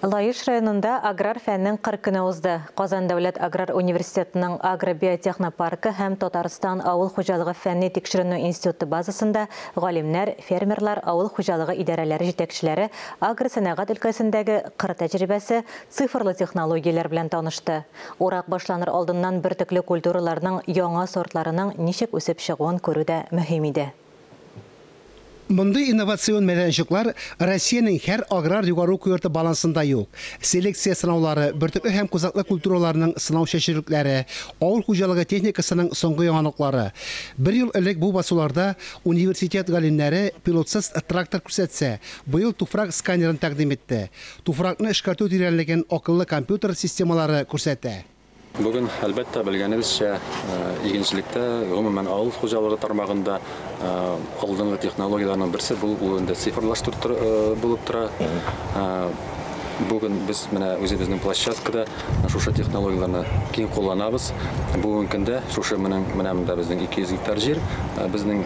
Лаеш районында аграр фәннең 40 көне узды. Казан дәүләт аграр университетының агробиотехнопаркы һәм Татарстан авыл хуҗалыгы фәнни тикшеренү институты базасында галимнәр, фермерлар, авыл хуҗалыгы идарәләре җитәкчеләре агросәнәгать өлкәсендәге кыр тәҗрибәсе, цифрлы технологияләр белән танышты. Урак башланыр алдыннан бөртекле культураларның яңа сортларының ничек үсеп чыгуын күрү дә мөһим иде. Мондый инновацион мәйданчыклар Россиянең һәр аграр югары уку йорты балансында юк. Селекция сынаулары, бөртекле һәм кузаклы культураларның сынау чәчүлекләре, авыл хуҗалыгы техникасының соңгы яңалыклары. Бер ел элек бу басуларда университет галимнәре пилотсыз трактор күрсәтсә, быел туфрак сканерын тәкъдим итте. Туфракны эшкәртү тирәнлеген акыллы компьютер системалары күрсәтә. Бүген, әлбәттә, белгәнебезчә, игенчелектә, гомумән авыл хуҗалыгы тармагында алдынгы технологияләрнең берсе бу ул инде цифрлаштыру булып тора. Бүген без менә үзебезнең площадкада шушы технологияләрне киң кулланабыз. Бүгенге көндә шушы менә монда безнең 200 гектар җир безнең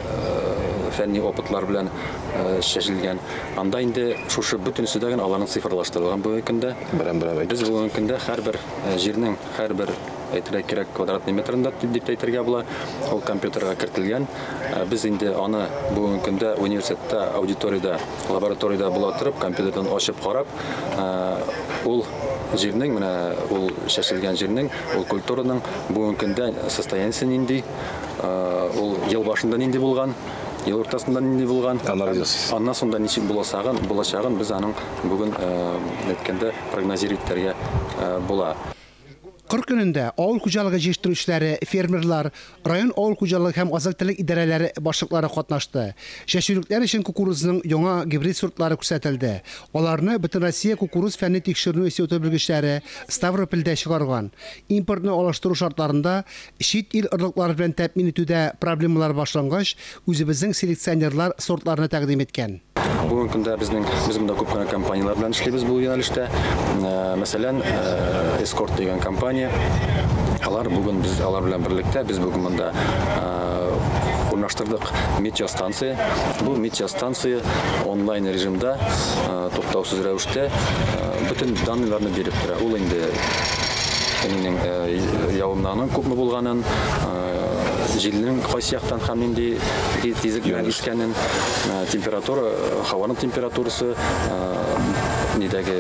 фәнни опытлар белән чәчелгән. Анда инде шушы бөтенесе дә аларның цифрлаштырылган бүгенге көндә. Без бүгенге көндә һәрбер җирнең һәрбер әйтергә кирәк квадратный метрында дип әйтергә була, ул компьютерга кертелгән. Без инде аны бүгенге көндә университетта, аудиториядә, лабораториядә була торып, компьютердан ачып карап, ул җирнең, менә ул чәчелгән җирнең, ул культураның бүгенге көндә состояниесе нинди, ул ел башында нинди булган, ел уртасында нинди булган, аннан соң да ничек булачагын без аның бүген әйткәндә прогнозировать итәргә була. Кыр көнендә авыл хуҗалыгы җитештерүчеләре, фермерлар, район авыл хуҗалыгы һәм азык-төлек идарәләре башлыклары катнашты. Чәчүлекләр өчен кукурузның яңа гибрид сортлары күрсәтелде. Аларны Бөтенроссия кукуруз фәнни тикшеренү институты белгечләре Ставропольдә чыгарган. Импортны алыштыру шартларында чит ил орлыклары белән тәэмин итүдә проблемалар башлангач, үзебезнең селекционерлар сортларны тәкъдим иткән. Бүгенге көндә без монда күп кенә компанияләр белән эшлибез бу юнәлештә. Мәсәлән, Эскорт дигән компания. Алар бүген без алар белән берлектә без бүген монда урнаштырдык метеостанция. Бу метеостанция онлайн режимда туктаусыз рәвештә бөтен данныйларны биреп тора. Ул инде әнинең явымнарның күпме булганын, җилнең кайсы яктан һәм нинди тизлек белән искәнен, температура, һаваның температурасы, нидәге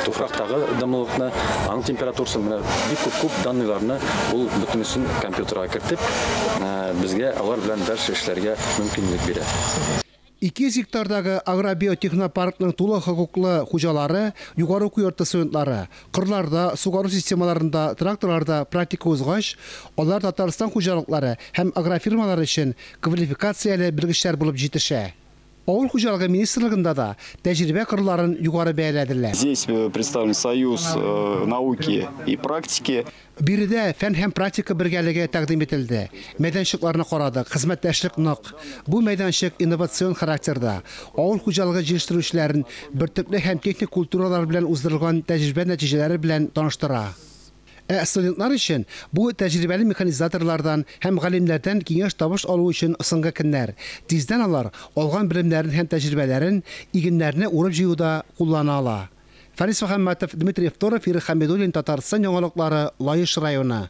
туфрактагы дымлылыкны, аның температурасын, менә бик күп данныйларны ул бөтенесен компьютерга кертеп, безгә алар белән дальше эшләргә мөмкинлек бирә. 200 гектардагы агробиотехнопаркның тулы хокуклы хуҗалары, югары уку йорты студентлары, кырларда, сугару системаларында, тракторларда практика узгач, алар Татарстан хуҗалыклары һәм агрофирмалар өчен квалификацияле белгечләр булып җитешә. Авыл хуҗалыгы министрлыгында да тәҗрибә кырларын югары бәяләделәр. Здесь представлен союз науки и практики. Биредә фән һәм практика бергәлеге тәкъдим ителде. Мәйданчыкларны карадык, хезмәттәшлек нык. Бу мәйданчык инновацион характерда. Авыл хуҗалыгы җитештерүчеләрен бөртекле һәм техник культуралар белән уздырылган тәҗрибә нәтиҗәләре белән таныштыра. Ә студентлар өчен бу тәҗрибәле механизаторлардан һәм галимнәрдән киңәш табыш алу өчен соңгы көннәр. Тиздән алар алган белемнәрен һәм тәҗрибәләрен игеннәрне урып җыюда куллана ала. Фарис Мөхәммәтов, Дмитрий Второв, Ирек Хәмидуллин, Татарстан яңалыклары, Лаеш районы.